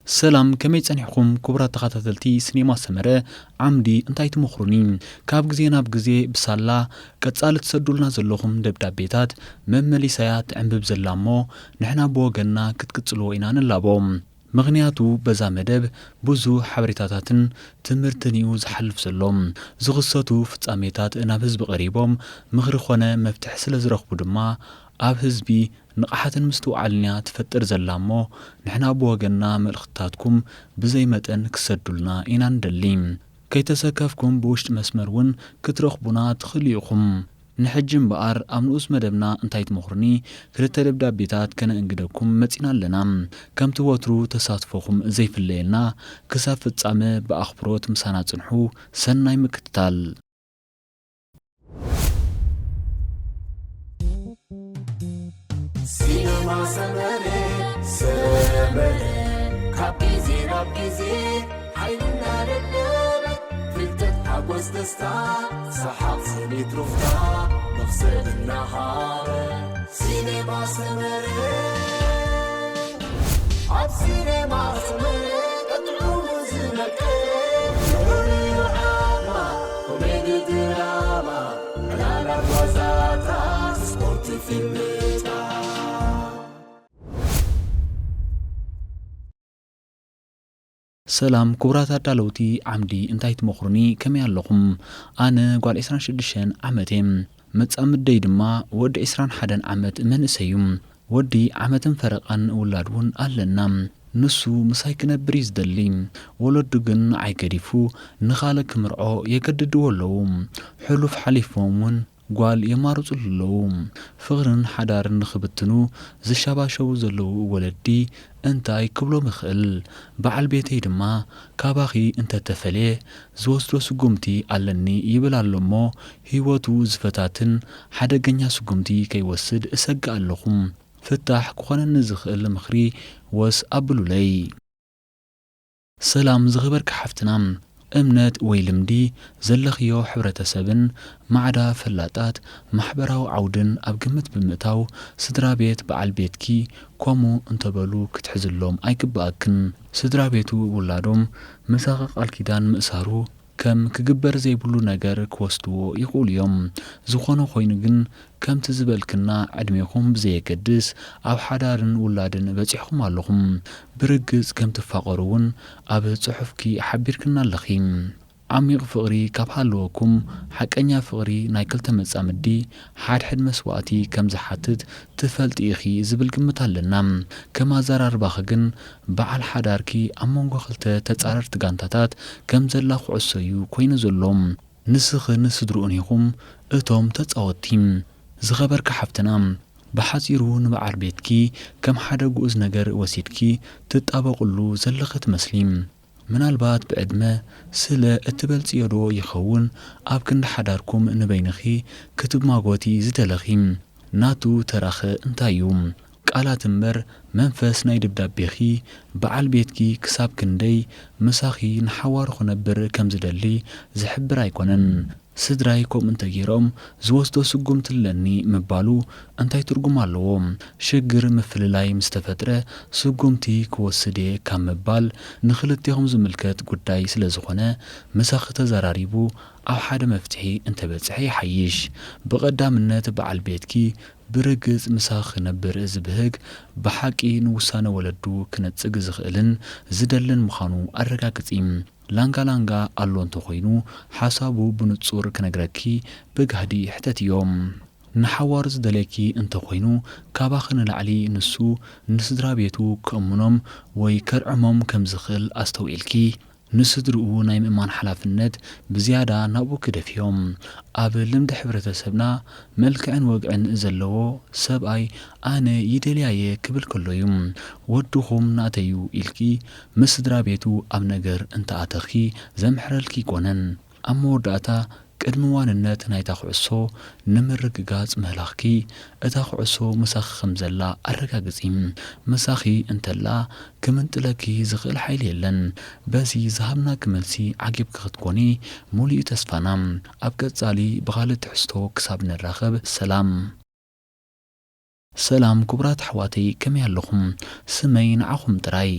ሰላም፣ ከመይ ጸኒሕኩም ክቡራት ተኸታተልቲ ሲኔማ ሰመረ ዓምዲ እንታይ ትመኽሩኒ? ካብ ግዜ ናብ ግዜ ብሳላ ቀጻሊ ትሰዱልና ዘለኹም ደብዳቤታት መመሊሳያ ትዕንብብ ዘላ እሞ ንሕና ብወገንና ክትቅጽልዎ ኢና ንላቦ። ምኽንያቱ በዛ መደብ ብዙሕ ሓበሬታታትን ትምህርትን እዩ ዝሓልፍ ዘሎ። ዝኽሰቱ ፍጻሜታት ናብ ህዝቢ ቀሪቦም ምኽሪ ኾነ መፍትሒ ስለ ዝረኽቡ ድማ ኣብ ህዝቢ ንቕሓትን ምስትውዓልን እያ ትፈጥር ዘላ እሞ ንሕና ብወገንና መልእኽትታትኩም ብዘይ መጠን ክሰዱልና ኢና ንደሊ። ከይተሰከፍኩም ብውሽጢ መስመር እውን ክትረኽቡና ትኽእሉ ኢኹም። ንሕጂ እምበኣር ኣብ ንኡስ መደብና እንታይ ትመኽሩኒ ክልተ ደብዳቤታት ከነእንግደኩም መጺና ኣለና። ከምቲ ወትሩ ተሳትፎኹም ዘይፍለየና ክሳብ ፍጻመ ብኣኽብሮት ምሳና ጽንሑ። ሰናይ ምክትታል። ሲነማ ሰመረ ሰመረ ካብ ግዜ ናብ ግዜ ሓይልና ደለበ ፍልጠት ሓጎስ ደስታ ሰሓቕ ስኒት ሩፍታ መኽሰብ እናሃበ ሲነማ ሰመረ ኣብ ሲነማ ሰመረ ጥዑሙ ዝነቅል ፍሉይ ዓማ ኮሜዲ ድራማ ዕላላት ዋዛታት ስፖርት ፊልምታት ሰላም ክቡራት ኣዳለውቲ ዓምዲ እንታይ ትመኽሩኒ ከመይ ኣለኹም? ኣነ ጓል ዕስራን ሽዱሽተን ዓመት እየ። መጻምደይ ድማ ወዲ ዕስራን ሓደን ዓመት መንእሰይ እዩ። ወዲ ዓመትን ፈረቓን ውላድ እውን ኣለና። ንሱ ምሳይ ክነብር እዩ ዝደሊ። ወለዱ ግን ንዓይ ገዲፉ ንኻልእ ክምርዖ የገድድዎ ኣለዉ። ሕሉፍ ሓሊፎም እውን ጓል የማርጹሉ ኣለዉ። ፍቕርን ሓዳርን ንኽብትኑ ዝሸባሸቡ ዘለዉ ወለዲ እንታይ ክብሎም እኽእል? በዓል ቤተይ ድማ ካባኺ እንተተፈልየ ዝወስዶ ስጉምቲ ኣለኒ ይብል ኣሎ እሞ ህይወቱ ዝፈታትን ሓደገኛ ስጉምቲ ከይወስድ እሰግእ ኣለኹ። ፍታሕ ክኾነኒ ዝኽእል ምኽሪ ወስ ኣብሉለይ። ሰላም ዝኸበርኪ ሓፍትና፣ እምነት ወይ ልምዲ ዘለኽዮ ሕብረተሰብን ማዕዳ ፈላጣት ማሕበራዊ ዓውድን ኣብ ግምት ብምእታው ስድራ ቤት በዓል ቤትኪ ከምኡ እንተበሉ ክትሕዝሎም ኣይግበኣክን። ስድራ ቤቱ ውላዶም ምሳኺ ቃል ኪዳን ምእሳሩ ከም ክግበር ዘይብሉ ነገር ክወስድዎ ይኽእሉ እዮም። ዝኾነ ኮይኑ ግን ከምቲ ዝበልክና ዕድሜኹም ብዘየገድስ ኣብ ሓዳርን ውላድን በጺሕኹም ኣለኹም። ብርግጽ ከም ትፋቐሩ እውን ኣብ ጽሑፍኪ ሓቢርክና ኣለኺ። ዓሚቕ ፍቕሪ ካብ ሃለወኩም ሓቀኛ ፍቕሪ ናይ ክልተ መጻምዲ ሓድሕድ መስዋእቲ ከም ዝሓትት ትፈልጢ ኢኺ ዝብል ግምት ኣለና። ከም ኣዘራርባኺ ግን በዓል ሓዳርኪ ኣብ መንጎ ክልተ ተጻረርቲ ጋንታታት ከም ዘላ ኩዕሶ እዩ ኮይኑ ዘሎ። ንስኽን ስድርኡን ኢኹም እቶም ተጻወትቲ። ዝኸበርኪ ሓፍትና፣ ብሓጺሩ ንበዓል ቤትኪ ከም ሓደ ግኡዝ ነገር ወሲድኪ ትጣበቕሉ ዘለኺ ትመስሊ። ምናልባት ብዕድመ ስለ እትበልጽዮ ዶ ይኸውን ኣብ ክንዲ ሓዳርኩም ንበይንኺ ክትማጎቲ ዝደለኺ? ናቱ ተራኸ እንታይ እዩ? ቃላት እምበር መንፈስ ናይ ደብዳቤኺ በዓል ቤትኪ ክሳብ ክንደይ ምሳኺ ንሓዋሩ ክነብር ከም ዝደሊ ዝሕብር ኣይኮነን። ስድራይ ከምኡ እንተገይሮም ዝወስዶ ስጉምቲ ኣለኒ ምባሉ እንታይ ትርጉም ኣለዎ? ሽግር ምፍልላይ ምስ ተፈጥረ ስጉምቲ ክወስድ እየ ካብ ምባል ንኽልቴኹም ዝምልከት ጉዳይ ስለ ዝኾነ ምሳኺ ተዘራሪቡ ኣብ ሓደ መፍትሒ እንተበጽሐ ይሓይሽ። ብቐዳምነት በዓል ቤትኪ ብርግጽ ምሳኺ ክነብር ዝብህግ ብሓቂ ንውሳነ ወለዱ ክነጽግ ዝኽእልን ዝደልን ምዃኑ ኣረጋግጺ። ላንጋ ላንጋ ኣሎ እንተኾይኑ ሓሳቡ ብንጹር ክነግረኪ ብጋህዲ ሕተትዮ። ንሓዋሩ ዝደልየኪ እንተኾይኑ ካባኺ ንላዕሊ ንሱ ንስድራ ቤቱ ከእምኖም ወይ ከርዕሞም ከም ዝኽእል ኣስተውዒልኪ ንስድርኡ ናይ ምእማን ሓላፍነት ብዝያዳ ናብኡ ክደፍዮም። ኣብ ልምዲ ሕብረተሰብና መልክዕን ወግዕን ዘለዎ ሰብኣይ ኣነ ይደልያ እየ ክብል ከሎ እዩ። ወድኹም ናተይ እዩ ኢልኪ ምስ ስድራ ቤቱ ኣብ ነገር እንተኣተኺ ዘምሕረልኪ ኣይኮነን። ኣብ መወዳእታ ቅድሚ ዋንነት ናይታ ኩዕሶ ንምርግጋጽ ምህላኽኪ፣ እታ ኩዕሶ ምሳኺ ከም ዘላ ኣረጋግጺ። ምሳኺ እንተላ ክምንጥለኪ ዝኽእል ሓይሊ የለን። በዚ ዝሃብናኪ መልሲ ዓጊብኪ ክትኮኒ ሙሉእ እዩ ተስፋና። ኣብ ቀጻሊ ብኻልእ ትሕዝቶ ክሳብ ንራኸብ ሰላም። ሰላም ክቡራት ኣሕዋተይ፣ ከመይ ኣለኹም? ስመይ ንዓኹም ጥራይ።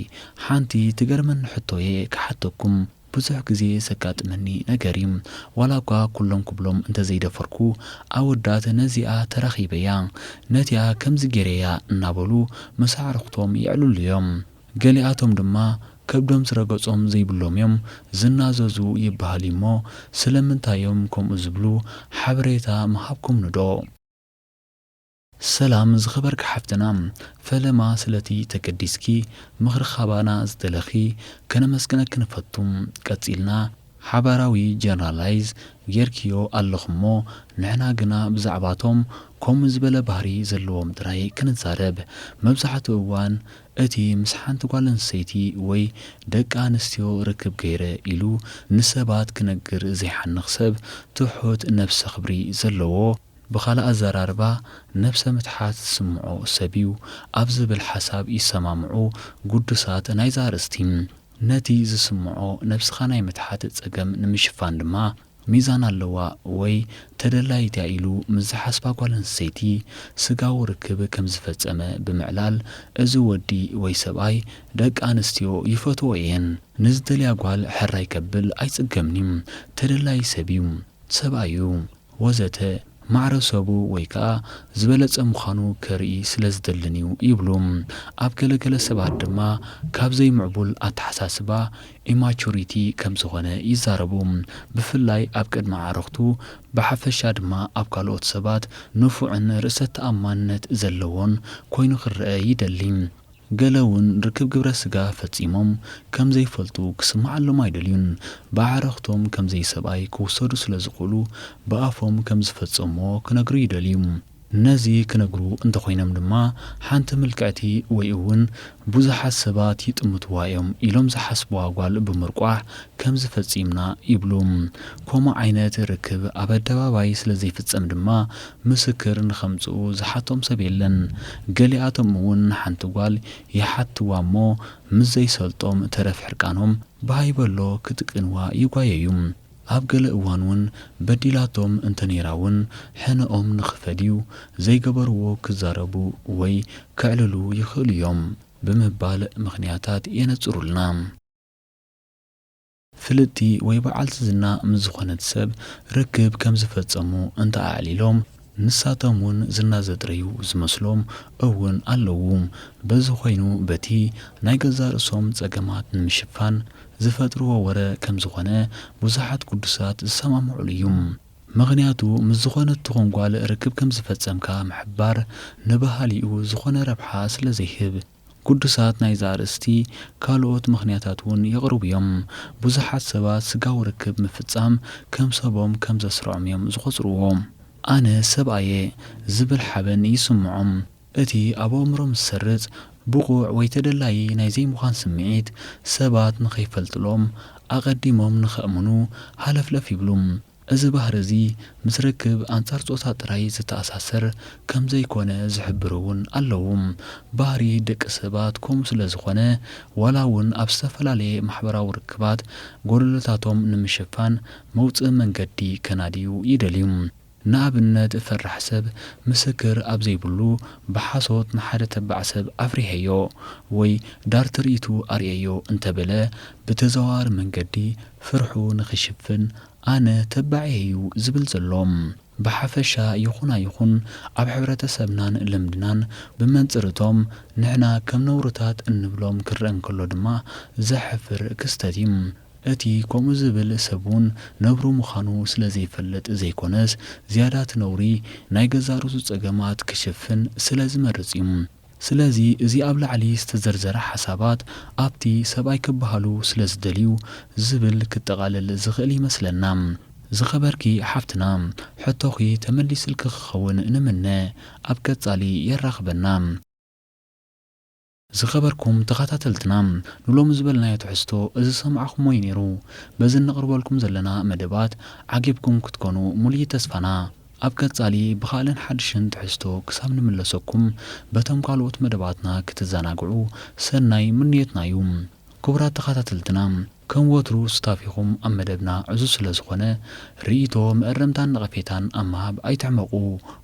ሓንቲ ትገርመኒ ሕቶየ ክሓተኩም። ብዙሕ ግዜ ዘጋጥመኒ ነገር እዩ። ዋላ እኳ ኩሎም ክብሎም እንተዘይደፈርኩ፣ ኣወዳት ነዚኣ ተረኺበያ፣ ነቲኣ ከምዚ ገይረያ እናበሉ ምስ ኣዕሩኽቶም የዕልሉ እዮም። ገሊኣቶም ድማ ከብዶም ዝረገጾም ዘይብሎም እዮም ዝናዘዙ ይበሃል እዩሞ፣ ስለምንታይ እዮም ከምኡ ዝብሉ? ሓበሬታ ምሃብኩምኒ ዶ? ሰላም ዝኸበርኪ ሓፍትና፣ ፈለማ ስለቲ ተገዲስኪ ምኽሪ ካባና ዝደለኺ ከነመስግነኪ ንፈቱ። ቀጺልና ሓባራዊ ጀነራላይዝ ጌርክዮ ኣለኽሞ፣ ንሕና ግና ብዛዕባቶም ከምኡ ዝበለ ባህሪ ዘለዎም ጥራይ ክንዛረብ። መብዛሕትኡ እዋን እቲ ምስ ሓንቲ ጓል ኣንስተይቲ ወይ ደቂ ኣንስትዮ ርክብ ገይረ ኢሉ ንሰባት ክነግር ዘይሓንኽ ሰብ፣ ትሑት ነብሰ ክብሪ ዘለዎ፣ ብኻልእ ኣዘራርባ ነብሰ ምትሓት ዝስምዖ ሰብ እዩ ኣብ ዝብል ሓሳብ ይሰማምዑ ግዱሳት ናይዛ ኣርእስቲ። ነቲ ዝስምዖ ነብስኻ ናይ ምትሓት ጸገም ንምሽፋን ድማ ሚዛን ኣለዋ ወይ ተደላይት እያ ኢሉ ምስ ዝሓስባ ጓል ኣንስተይቲ ስጋዊ ርክብ ከም ዝፈጸመ ብምዕላል፣ እዚ ወዲ ወይ ሰብኣይ ደቂ ኣንስትዮ ይፈትዎ እየን፣ ንዝደልያ ጓል ሕራይ ከብል ኣይጽገምን እዩ፣ ተደላዪ ሰብ እዩ፣ ሰብኣይ እዩ፣ ወዘተ ማዕረ ሰቡ ወይ ከኣ ዝበለጸ ምዃኑ ከርኢ ስለ ዝደልን እዩ ይብሉ። ኣብ ገለ ገለ ሰባት ድማ ካብ ዘይምዕቡል ኣተሓሳስባ፣ ኢማቹሪቲ፣ ከም ዝኾነ ይዛረቡ። ብፍላይ ኣብ ቅድሚ ኣዕሩኽቱ፣ ብሓፈሻ ድማ ኣብ ካልኦት ሰባት ንፉዕን ርእሰ ተኣማንነት ዘለዎን ኮይኑ ክረአ ይደሊ። ገለ እውን ርክብ ግብረ ስጋ ፈጺሞም ከም ዘይፈልጡ ክስምዓሎም ኣይደልዩን። ብኣዕሩኽቶም ከም ዘይሰብኣይ ክውሰዱ ስለ ዝኽእሉ፣ ብኣፎም ከም ዝፈጸምዎ ክነግሩ ይደልዩ። ነዚ ክነግሩ እንተኾይኖም ድማ፣ ሓንቲ ምልክዕቲ ወይ እውን ብዙሓት ሰባት ይጥምትዋ እዮም ኢሎም ዝሓስብዋ ጓል ብምርቋሕ ከምዚ ፈጺምና ይብሉ። ከምኡ ዓይነት ርክብ ኣብ ኣደባባይ ስለ ዘይፍጸም ድማ፣ ምስክር ንኸምጽኡ ዝሓቶም ሰብ የለን። ገሊኣቶም እውን ንሓንቲ ጓል ይሓትዋ እሞ፣ ምስ ዘይሰልጦም ተረፍ ሕርቃኖም ብሃይበሎ ክጥቅንዋ ይጓየዩ። ኣብ ገለ እዋን እውን በዲላቶም እንተ ነይራ እውን፣ ሕነኦም ንኽፈድዩ ዘይገበርዎ ክዛረቡ ወይ ከዕልሉ ይኽእሉ እዮም ብምባል ምኽንያታት የነጽሩልና። ፍልጥቲ ወይ በዓልቲ ዝና ምስ ዝኾነት ሰብ ርክብ ከም ዝፈጸሙ እንተ ኣዕሊሎም፣ ንሳቶም እውን ዝና ዘጥረዩ ዝመስሎም እውን ኣለዉ። በዚ ኾይኑ፣ በቲ ናይ ገዛእ ርእሶም ጸገማት ንምሽፋን ዝፈጥርዎ ወረ ከም ዝኾነ ብዙሓት ግዱሳት ዝሰማምዑሉ እዩ። ምኽንያቱ፣ ምስ ዝኾነት ትኹን ጓል ርክብ ከም ዝፈጸምካ ምሕባር ንባህሊኡ ዝኾነ ረብሓ ስለ ዘይህብ፣ ግዱሳት ናይዛ ኣርእስቲ ካልኦት ምኽንያታት እውን የቕርቡ እዮም። ብዙሓት ሰባት ስጋዊ ርክብ ምፍጻም ከም ሰቦም ከም ዘስርዖም እዮም ዝቖጽርዎ። ኣነ ሰብኣየ ዝብል ሓበን ይስምዖም። እቲ ኣብ ኣእምሮም ዝሰርጽ ብቑዕ ወይ ተደላዪ ናይ ዘይምዃን ስምዒት፣ ሰባት ንኸይፈልጥሎም ኣቐዲሞም ንኸእምኑ ሃለፍለፍ ይብሉ። እዚ ባህሪ እዚ ምስ ርክብ ኣንጻር ጾታ ጥራይ ዝተኣሳሰር ከም ዘይኮነ ዝሕብሩ እውን ኣለዉ። ባህሪ ደቂ ሰባት ከምኡ ስለ ዝኾነ፣ ዋላ እውን ኣብ ዝተፈላለየ ማሕበራዊ ርክባት ጎደሎታቶም ንምሽፋን መውጽኢ መንገዲ ከናድዩ ይደልዩ። ንኣብነት፣ ፈራሕ ሰብ ምስክር ኣብ ዘይብሉ ብሓሶት ንሓደ ተባዕ ሰብ ኣፍሪሐዮ ወይ ዳር ትርኢቱ ኣርእየዮ እንተበለ፣ ብተዘዋዋሪ መንገዲ ፍርሑ ንኽሽፍን ኣነ ተባዕ'የ እዩ ዝብል ዘሎ። ብሓፈሻ ይኹን ኣይኹን ኣብ ሕብረተሰብናን ልምድናን ብመንጽር እቶም ንሕና ከም ነውርታት እንብሎም ክረአ እንከሎ ድማ ዘሕፍር ክስተት እዩ። እቲ ከምኡ ዝብል ሰብ እውን ነውሪ ምዃኑ ስለ ዘይፈልጥ ዘይኮነስ ዝያዳ እቲ ነውሪ ናይ ገዛእ ርእሱ ጸገማት ክሽፍን ስለ ዝመርጽ እዩ። ስለዚ እዚ ኣብ ላዕሊ ዝተዘርዘረ ሓሳባት ኣብቲ ሰብኣይ ክበሃሉ ስለ ዝደልዩ ዝብል ክጠቓለል ዝኽእል ይመስለና። ዝኸበርኪ ሓፍትና፣ ሕቶኺ ተመሊስልኪ ክኸውን ንምነ። ኣብ ቀጻሊ የራኽበና። ዝኸበርኩም ተኸታተልትና፣ ንሎሚ ዝበልናዮ ትሕዝቶ እዚ ዝሰማዕኹምዎ እዩ ነይሩ። በዚ እነቕርበልኩም ዘለና መደባት ዓጊብኩም ክትኮኑ ሙሉእ ተስፋና። ኣብ ቀጻሊ ብኻልእን ሓድሽን ትሕዝቶ ክሳብ ንምለሰኩም፣ በቶም ካልኦት መደባትና ክትዘናግዑ ሰናይ ምንዮትና እዩ። ክቡራት ተኸታተልትና፣ ከም ወትሩ ስታፊኹም ኣብ መደብና ዕዙዝ ስለ ዝኾነ፣ ርእይቶ፣ መእረምታን ነቐፌታን ኣብ ምሃብ ኣይትሕመቑ።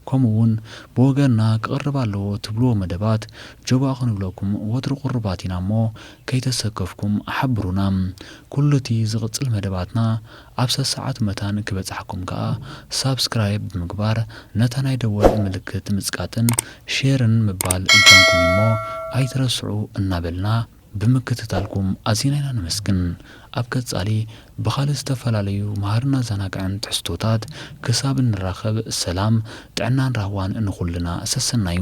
ከምኡ እውን ብወገንና ክቐርብ ኣለዎ ትብልዎ መደባት ጆባእ ክንብለኩም ወትሩ ቅሩባት ኢና እሞ፣ ከይተሰከፍኩም ሓብሩና። ኩሉ እቲ ዝቕጽል መደባትና ኣብ ሰሰዓት መታን ክበጽሓኩም ከኣ ሳብስክራይብ ብምግባር ነታ ናይ ደወል ምልክት ምጽቃጥን ሼርን ምባል እጃምኩም እሞ ኣይትረስዑ እናበልና፣ ብምክትታልኩም ኣዚና ኢና ነመስግን። ኣብ ቀጻሊ ብኻልእ ዝተፈላለዩ መሃርን ኣዘናጋዕን ትሕዝቶታት ክሳብ እንራኸብ ሰላም፣ ጥዕናን ራህዋን ንኹልና ሰሰናዩ።